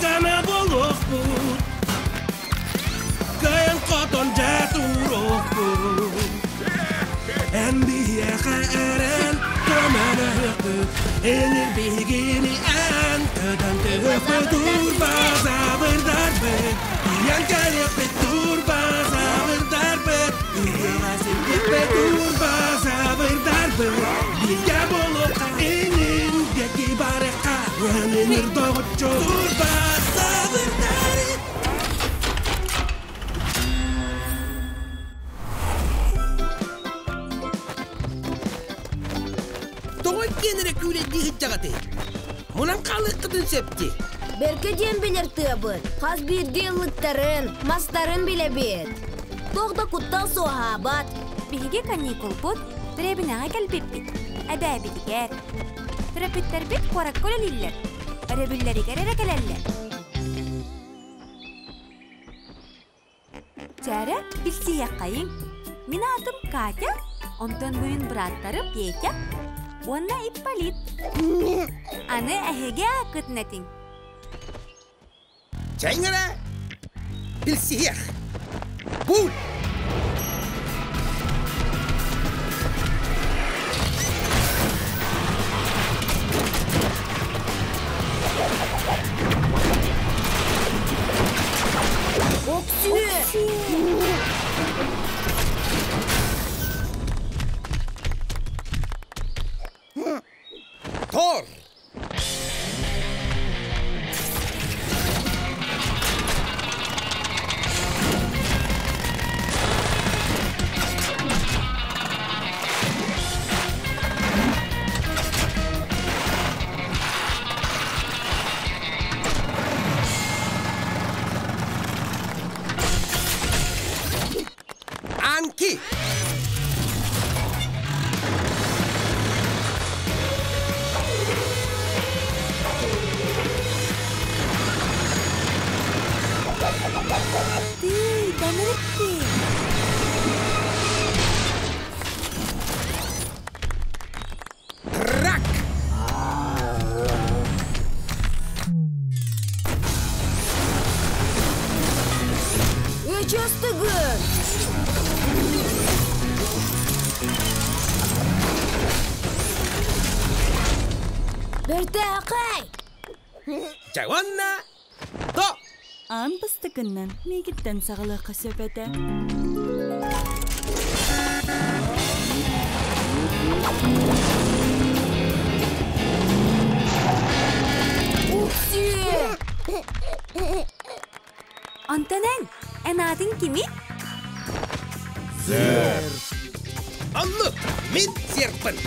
Кытаана буолуохпут, кыайан хотон дьэ туруохпут. Эн биһиэхэ эрэн көмөлөһүөхпүт, Энир биһигини эн көтөн түһүөхпүт, Турбазаврдарбыт, тиийэн кэлиэхпит, Турбазаврдарбыт, ыһыаҕа сирдиэхпит, Турбазаврдарбыт, бииргэ буолуохха, инин диэки барыахха, Өнүнүр доҕоччу Турбазаврдар. Тоҕо иккиэн эрэ күүлэйдии сылдьаҕытый? Мунан хаалыаххытын сөп дии. Бэркэ диэн билэр тыабыт. Хас биирдии ыллыктарын, мастарын билэбит. Туох да куттал суоһаабат. Биһиги каникулбут дэриэбинэҕэ кэлбиппит. Эбээбитигэр. Төрөппүттэрбит куоракка үлэлииллэр. Өрөбүллэригэр эрэ кэлэллэр. Чээрэ, билсиһиэххэйиҥ. Мин аатым Катя, онтон бу мин бырааттарым Петя уонна Ипполит. Аны эһиги ааккытын этиҥ. Чэйиҥ эрэ, билсиһиэх. Буль! Тор! Анки! Ты, данырыкты! Трак! Өчөстүгүн! Бэртээхэй! Дьэ уонна до! Аан бастакыннан миигиттэн саҕалыахха сөп этэ. Уксүө! Онтон эн, эн аатыҥ кимий? Сэр. Оннук, мин серпин.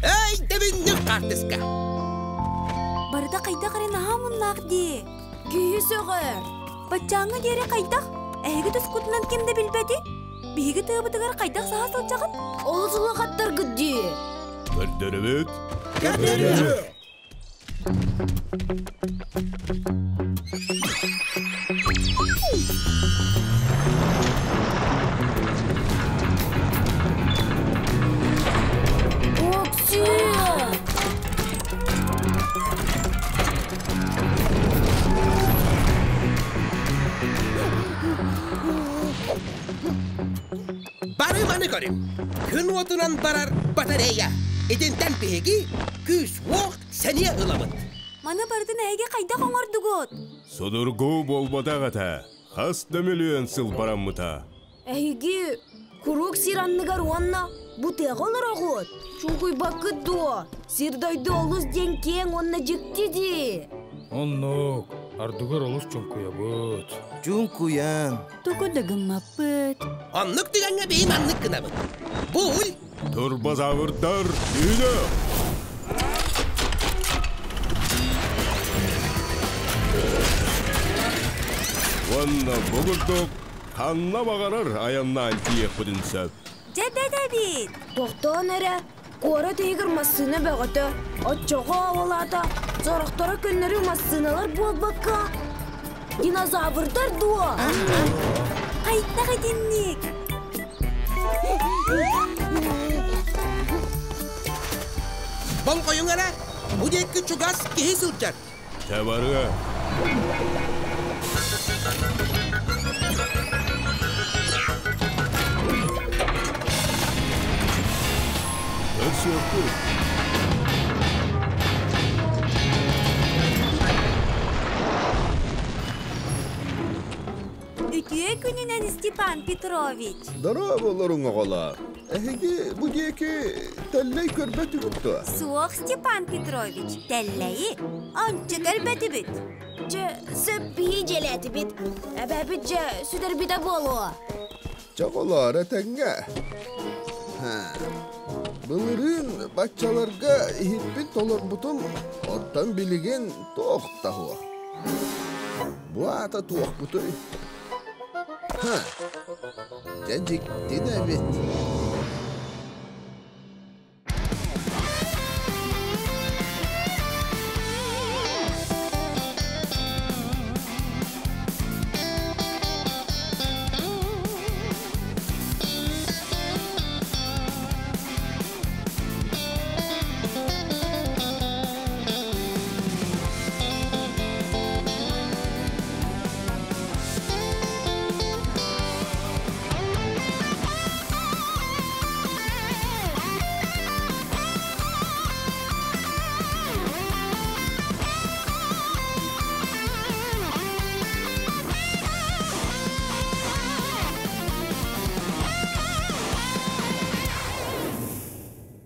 Эй, дэбинник хаартыска! Барыта хайдах эрэ наһаа муннаах дии. Киһи сөҕөр. Баччааҥҥа диэри хайдах? Эһиги тускутунан ким да билбэти? Биһиги тыабытыгар хайдах саһа сылдьаҕыт? Олус улахаттаргыт дии. Көрдөрөбүт. Көрдөрүө! Оксиэ! Бары маны көрүҥ. Күн уотунан барар батарея. Итинтэн биһиги күүс-уох сэниэ ылабыт. Маны барытын эһиги хайдах оҥордугут? Судургу буолбатах этэ. Хас да миллион сыл бараммыта. Эһиги куруук сир анныгар уонна бу тыаҕа олороҕут. Чуҥкуйбаккыт дуо? Сир-дойду олус диэн киэҥ уонна дьикти дии. Оннук, ардыгар олус чуҥкуйабыт. Чуҥкуйан. Тугу да гыммаппыт. Оннук түгэҥҥэ биһи маннык гынабыт. Буль! Турбазаврдар үүнэ! Уонна бу курдук ханна баҕарар айаннаан тиийиэхпитин сөп. Дьэ бэдэбит! Тохтоон эрэ. Куорат иһигэр массыына бөҕөтө, оччоҕо ол аата сорохторо көннөрү массыыналар буолбакка, динозаврдар дуо? Хайдах итинник? Болҕойуҥ эрэ, бу диэки чугас киһи сылдьар. Чэ барыа. Көрсүөхпүт. Үтүө күнүнэн, Степан Петрович! Дорооболоруҥ, оҕолоор! Эһиги бу диэки тэллэй көрбөтүгүт дуо? Суох, Степан Петрович, тэллэйи ончу көрбөтүбүт. Дьэ, сөп биһи дьиэлээтибит. Эбээбит дьэ сүтэрбитэ буолуо. Чоҕолоор этэҥҥэ. Былырыын баччаларга иһиппин толорбутум, оттон билигин туох да суох. Бу аата туохпутуй? Ха, дьэ дьиктин эбит.